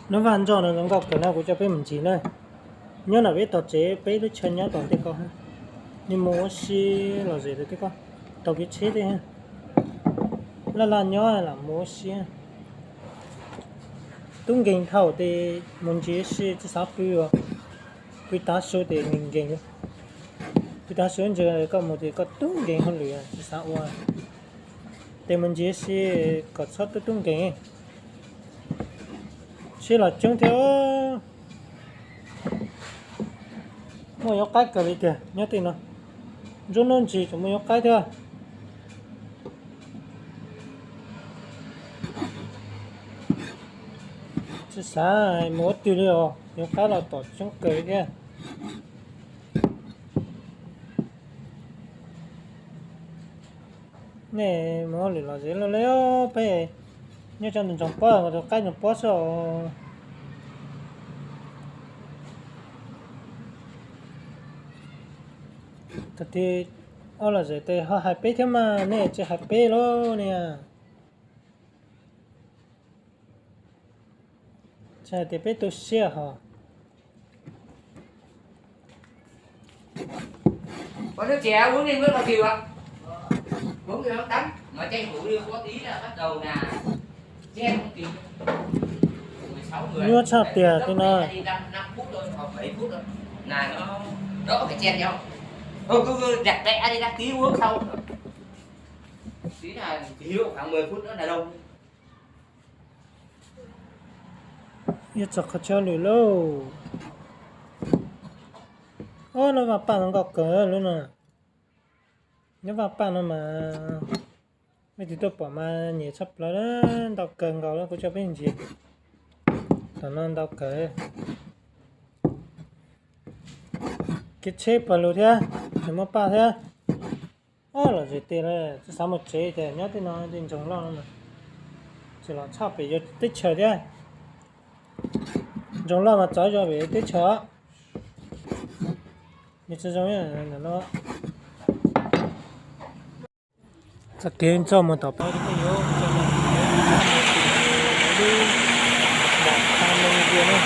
Hnub vaj ntsoj no zoo nkauj kawg no kuv coj peb mus ncig na. Nyob nram peb tog tsev, peb lub chaw nyob tom tej ko, nej mus ua si lom zem rau tej ko, tau kev tsheb tej. Laj laj nyob lam mus ua si. Tub nkeeg dhau tes mus ncig ua si tsis xav pw, pw tav su tes nkeeg nkeeg li. Pw tav su ntsis koj mus tes koj tub nkeeg hauj lwm tsis xav ua, tes mus ncig ua si kom txhob tub tub nkeeg. Tsheb los coob thiab. Muaj yuav qaib kawg li tiag nyob tej no. Nruab hnub ntsis tseem muaj yuav qaib thiab. Tsis xav mus ua twg li os, yuav qaib los tom coob kawg li thiab. Nej mus hauj lwm lom zem luaj li, peb nyob tso ntsoov pob, tus qaib ntsoov pob xwb os. Tag kis ob lom zem tes ho hais peb thiab mas nej tsis hais peb lauj niag. Tsis hais tias peb tu siab hos. Nyuaj tshaj tiag tej no. Yuav txog qhov chaw lwm lauj. Ob lub vaj paj no nkauj kawg lub no. Lub vaj paj no mas leej twg tuaj pom mas nyiam tshaj plaws, ntau kawg nkaus li, kuv coj peb ncig. Tom no ntau kawg. Kev tsheb pawg lug thiab, tseem muaj paj thiab. Ob lom zem tes lawm, tsis xav mus tsev ces nyob tej no tej ntsoog loj no mas tsis los tshaj pem yuav teb chaws thiab. Ntsoog loj mas txav zog pem yuav teb chaws. Nws tsis zoo no. Txoj kev ntxoj mus tom peb yuav lub mom tha moo ziag na.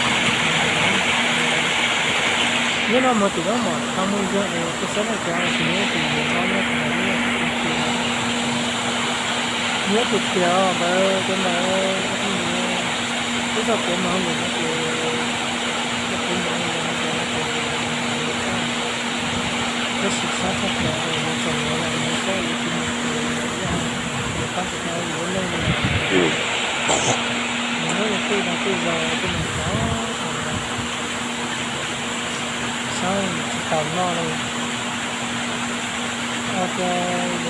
Nyob no mus tim lub mom tha moo ziag es kuv saib nej cov tsis nyob tim nyob nyob tim no, nyob tiag tiag ntawd cov ntawd, ib txoj kev mus hauj lwm no ces, txoj kev mus hauj lwm no ces, tab sis sab tshaj plaws es yuav txog yuav los yuav saib yuav tus mus ces yog yuav pab tsis tau yuav lub neej li. Nws muab yus tej no tej zog tej mus tod, sab tsis tau noj li. Ua tias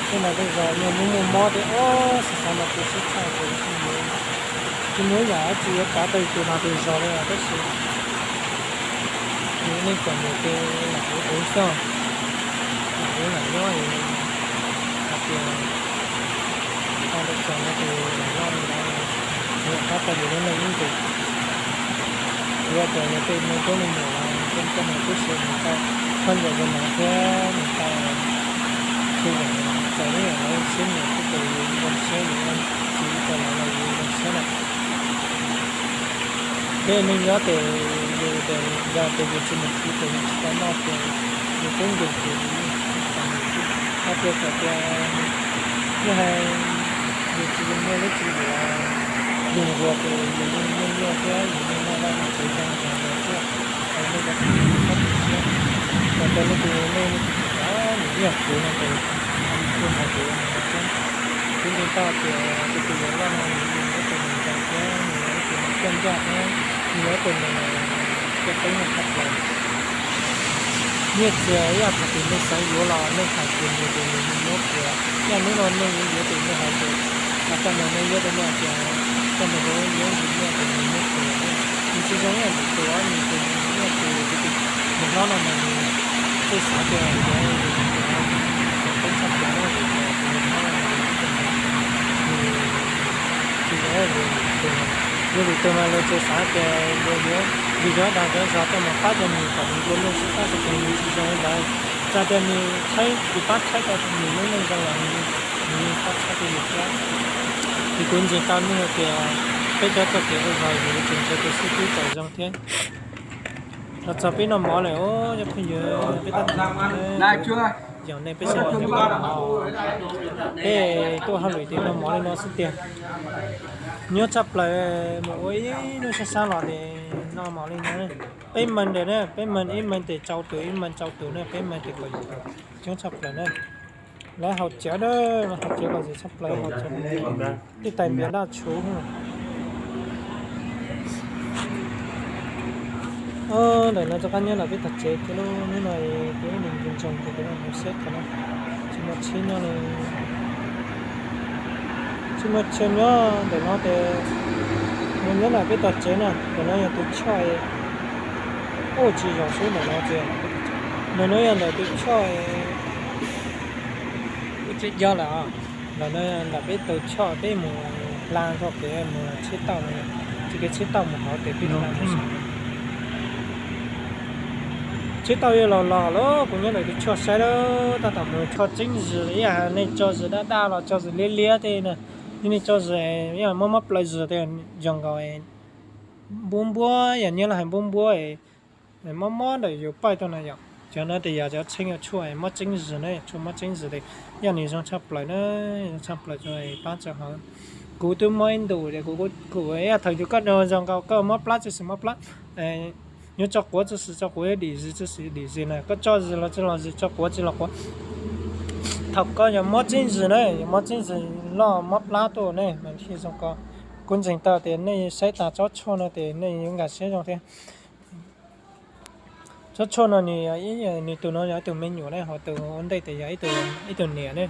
tej no tej zog niaj hnub muaj mob thiab, xav xav mas tu siab tshaj ces tsis muaj, tsis muaj ib yam dab tsi yuav kav tau yus tus no tus zog li os, tab sis yus nej kom mus ces lam ua tus xyoj, lam ua lam nyob es hais tias tau ntawm txog no ces lam noj li ntawd, tsis yog qab tau yus lub neej ib ntsis. Kuv ua tias yog tej me tub me nyuam los tej no tib si mus tau khaub ncaws zoo no thiab mus tau tsis zoo txais lub lawv siab nyiam thiab ces yus zoo siab, yus txiv rau lawv los yus zoo siab lawm. Peb neej nyob ces yus tias yog tias yus tsis mus txiv ces yus tsis tau noj ces yus tub nkeeg ces yus yeej tsis tau mus txiv. Hais tias txawm tias nej hais yus tsis zoo muaj lub txiv yuav, yus nquag ces yus yeej muaj nyuaj thiab yus yeej noj vaj noj tsev zoo nrog luag thiab. Hais nej cov kwv tij txhob tu siab, txawm tias leej twg nej leej twg tsis kam yus ib yam kuv no ces kuv hais kuv no thiab. Kuv ntseeg tau tias tus tus yuav loj no nws yog ib tug neeg ntxhais thiab nws yog ib tug neeg coj ncaj thiab nws yog ib tug neeg coj teeb meem tshaj plaws. Nyiaj txiag ib yam thaum twg nej xav yuav los nej hais kiag nws ces nws muab kiag. Ib yam hnub no nej yuav yuav tes nej hais tias, coj ntawm nej yuav tes nej hais tias, coj ntawm kuv yuav ntsis nyiaj tes nws muab kiag. Nws tsis zoo ib yam tus tus, nws tus nws ib yam tus tus tus hlob no mas nws tej xav tias yuav nws tus cov teeb tshaj plaws na, vim tias tus hlob no nws ib tug nws tsis zoo ib yam luag lwm tus. Luag lwm tus mas luag tsuas xav tias luag yuav vim zov dag zov zog coj mus pab cov nws kom nws nplua nuj sib pab sib ceg, nws tsis zoo li ntawd. Txawm tias nws tshaib, nws pab tshaib tau nws lub neej zoo los nws yeej pab tshaib rau yus thiab. Vim kuv ntseeg tau nej hais tias Peb cov txoj kev ua zog yus tseem nrhiav tus xib fwb kom zoo thiab. Los txog peb noj mov lawm os cov phooj ywg, peb tab tom noj mov na. Yog nej peb sawv daws nyob peb tuaj hauj lwm ces noj mov li no xwb tiag. Nyuaj tshaj plaws, mus ua ib hnub sab sab los ces noj mov li no. Peb mees ntawm na, peb mees ib mees ces rau tus, ib mees rau tus na, peb mees ces kaum yim tus, coob tshaj plaws na. Lawv haus cawv na, haus cawv los zis tshaj plaws, haus cawv, tej tais npias daj tshuv. Ntawm no rov qab nyob ntawm peb tog tsev kiag lub hnub no, kuv ib leeg nco ntsoog ces kuv mus saib qhov no, tsis muaj tsheb nyob li, tsis muaj chaw nyob ntawm no ces mus nyob ntawm peb tog tsev na. Ntawm no yog tus choj, ub tsis zoo xwb ntawm no ces, ntawm no yog ntawm tus choj, ub tsis yog lawm os. Ntawm no ntawm peb tus choj peb mus hla nrho kev mus tsheb tauj no, tsis kev tsheb tauj mus hauv ces peb hla mus saud. Tsheb tauj yuav los los lawm, kuv nyob ntawm tus choj saib lawm, tab tom mus tshoj tseeb zis li ib yam nej tso zis daj daj los tso zis liab liab tej na, nej tso zis ib yam mob mob plaws zis tej zoo nkaus npuab npuab, yog nyob los hais npuab npuab, mob mob ntawm yus paib tau na yom. Cov no ces yog cov tsheb yuav tshuaj mob tseeb zis na, tshuaj mob tseeb zis ces yog nws zoo tshaj plaws na, zoo tshaj plaws rau pab rau hauv. Kuv twb mob ib ntus ces kuv, kuv ib yam thaum yus koj zoo nkaus koj mob plab tsis xis mob plab, yuav tso quav tsis xis tso quav, yuav dim zis tsis xis dim zis na, koj tso zis los tsis los zis, tso quav tsis los quav. Thaum koj yog mob tseeb zis na, yog mob tseeb zis loj mob plab tuaj ne mas thiaj zoo ko. Kuv ntseeg tau tias nej saib tas tsob tshuaj no ces nej yuav nkag siab zoo thiab. Tsob tshuaj no nws, nws tus no yog ib tug me nyuam ne, ho tus ua ntej ces yog ib tug niam ne.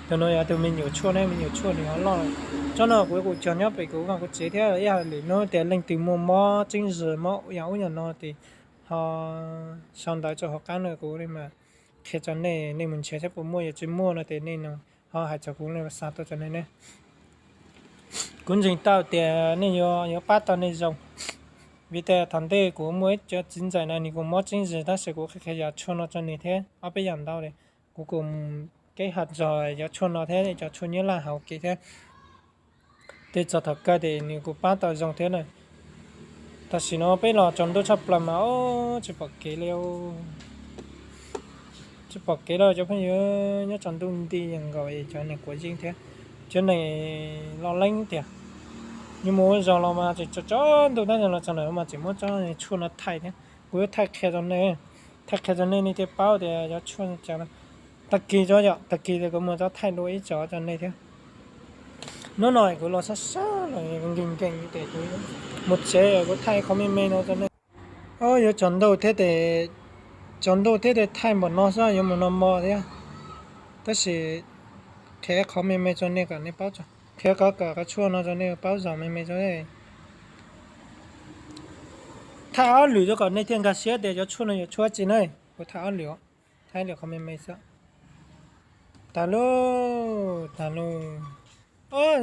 Tus no yog tus me nyuam tshuaj ne, me nyuam tshuaj nws ho loj. Tsob no kuv, kuv cog nyob pem kuv vaj kuv tsev thiab, ib yam li hnub tias leej twg muaj mob tseeb zis mob yam ub yam no ces ho sau ntawv rau hauv qab no kuv li mas qhia rau nej, nej mus nrhiav saib puas muaj, yog tsis muaj no ces nej ho hais rau kuv, nej xa tuaj rau nej ne. Kuv ntseeg tau tias nej yuav, yuav pab tau nej zoo. Vim tias thaum ntej kuv muaj ib co txiv ntxawm no nws kuj mob tseeb zis tab sis kuv qhia qhia yam tshuaj no rau nws thiab ob peb yam ntau li. Kuv kuj mus keb ha txog cov tshuaj no thiab cov tshuaj nyob laj hauv kev thiab. Tej txog thaum kawg ces nws kuj pab tau zoo thiab na. Tam sim no peb los tsaus ntuj tshaj plaws mas tsis pom kev li. Tsis pom kev lawm cov phooj ywg, nyob tsaus ntuj nti yeej nkaus es cov neeg quav yeeb thiab, cov neeg loj leeb tiag. Yus mus ua zog los mas tseem tsaus ntuj tab sis los txog ntawm mas tseem muab tsob tshuaj no thaij thiab. Kuv yuav thaij qhia rau nej, thaij qhia rau nej nej thiaj paub tias cov tshuaj cas. Tag kis tso yom, tag kis kuv mus tso thaij dua ib tsob rau nej thiab. Hnub no kuv los sab sab los nkees nkees ces kuv mus tsev kuv thaij qhov me me no rau nej. Yuav tsaus ntuj thiab ces, tsaus ntuj thiab ces thaij npaum no xwb, yuav mus noj mov thiab. Tab sis qhia qhov me me rau nej kom nej paub, qhia kom, kom qhov tshuaj no rau nej paub zog me me rau. Thaij ob lwm rau kom nej thiaj nkag siab tias cov tshuaj no yog tshuaj dab tsi na. Kuv thaij ob lwm, thaij ob lwm qhov me me xwb. Tas lawm, tas lawm.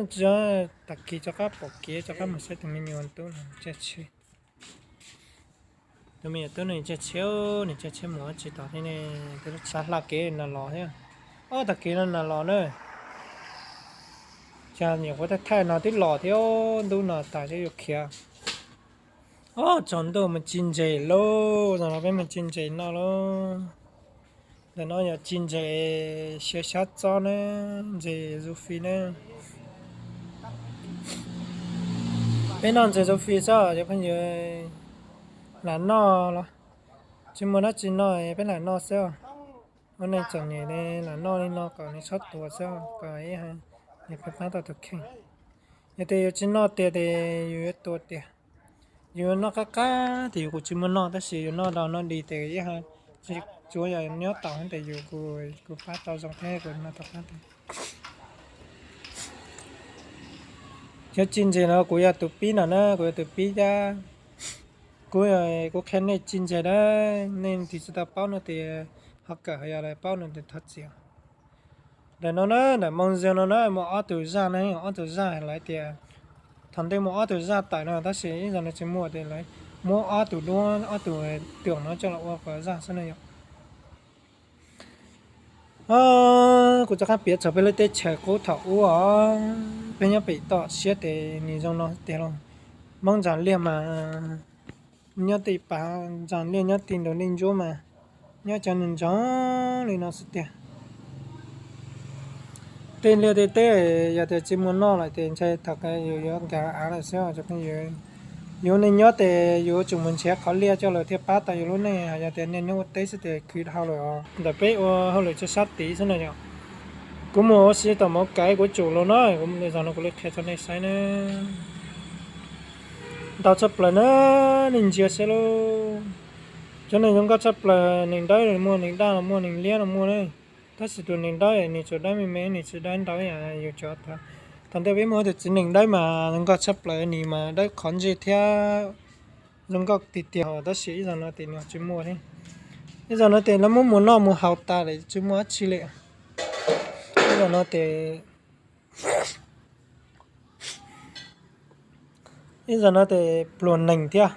Tsis, tag kis rov qab pom kev rov qab mus saib tus me nyuam tub no tsa tsheb. Tus me nyuam tub no tsa tsheb, nws tsa tsheb mus ua tsi tom thiab ne, tus xav hla kev no los thiab. Ob, tag kis no no los na. Cas nyuam qhuav thaij thaij no twb los thiab, ntub no tas thiab yuav khiav. Ob, tsaus ntuj mus tsis ntses lauj, zaum no peb mus tsis ntses no lauj. Ntawm no yog tsis ntses xyaw xyab txob na, ntses zoo fij na. Peb noj ntses zoo fij xwb cov phooj ywg, lam noj los tsis muaj dab tsi noj peb lam noj xwb. Ua neej txom nyem lam noj li no kom nws txhob tuag xwb, kom ib, yog peb pab tau tus kheej. Yog tias yus tsis noj tiag ces yus yuav tuag tiag. Yus noj qab qab ces yus kuj tsis muaj noj, tab sis yus noj dog noj dig ces ib, tsuav yog nyob tau ces yus kuj pab tau zoo thiab kuj noj tau qab tiag. Cov tsis ntses no kuv yog tus pib no na, kuv yog tus pib thiab. Kuv, kuv qhia nej tsis ntses na, nej tus tsis tau paub no ces ho kawm, ho yog lawv paub no ces thov txim. Ntawm no na, ntawm Moo Zia no na muaj ob tug zaj na, ob tug zaj lawv tias thaum ntej muaj ob tug zaj tawm no tab sis ib zaug no tsis muaj ces lawv muab ob tug duab, ob tug tuam no coj los ua kom zaj xwb na yom. Kuv rov qab piav txog peb lub teb chaws qub thaum ub os, peb nyob pem toj siab ces nws zoo no tiag lauj. Hmoob ntxas liaj mas nyob tej pas, ntxas liaj nyob ti ntug dej ntsuab mas nyob cov ntsoog li no xwb tiag. Tej liaj tej teb yog tias tsis muaj noj lawm ces ntshai thaum kawg yus yuav nkag av lawm xwb os cov phooj ywg. Yus neej nyob ces yus yuav tsum mus nrhiav qhov liaj coj los thiaj pab tau yus lub neej, yog tias niaj hnub ua teb xwb ces khwv dhau lawm os. Ntawm peb ua hauj lwm tso sab tid xwb na yom. Kuv mus ua si tom Mauv Kaiv kuv tsum los no, kuv mus li zog no kuv li qhia rau nej saib na. Ntau tshaj plaws na, nej ntsia saib lauj. Cov neeg zoo nkauj tshaj plaws, neeg dawb los muaj, neeg daj los muaj, neeg liab los muaj na. Tab sis tus neeg dawb nws tsuas dawb me me, nws tsis dawb ntau ib yam yus cov. Thaum ntej peb muaj tus txiv neej dawb mas zoo nkauj tshaj plaws, nws mas dawb qhov ntsej thiab zoo nkauj tiag tiag os, tab sis ib zaug no ces nws tsis muaj thiab. Ib zaug no ces lawv muab mus noj mus haus tas lawm tsis muaj dab tsi li. Ib zaug no ces ib zaug no ces pluag neeg thiab,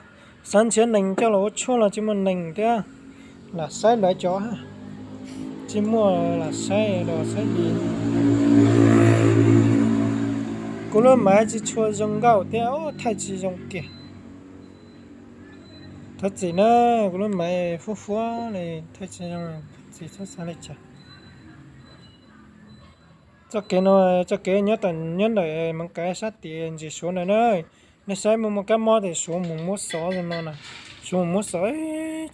xav nrhiav neeg coj los ua tshuaj los tsis muaj neeg thiab. Lam saib lawv cov, tsis muaj lam saib los saib li. Kuv lub maiv tsis tshua zoo nkauj thiab, thaij tsis zoo kiag. Thov txim na, kuv lub maiv fuab fuab li, thaij tsis zoo, thov txim txhob xav li cas. Txoj kev no, txoj kev nyob tom, nyob ntawm Mauv Kaiv sab tid ntsis Suav ntawd na. Nej saib muaj muaj kab mob ces Suav mus muab xov zoo no na. Suav mus muab xov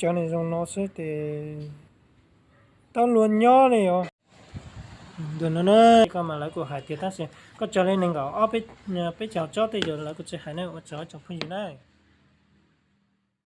cov neeg zoo no xwb ces tau luag nyob li os. Ntawm no na, koj mas lawv kuj hais tias tab sis koj tso li nees nkaum ob peb caug tsob tej zaum lawv kuj tsis hais na, ua tsaug tsoom phooj ywg na.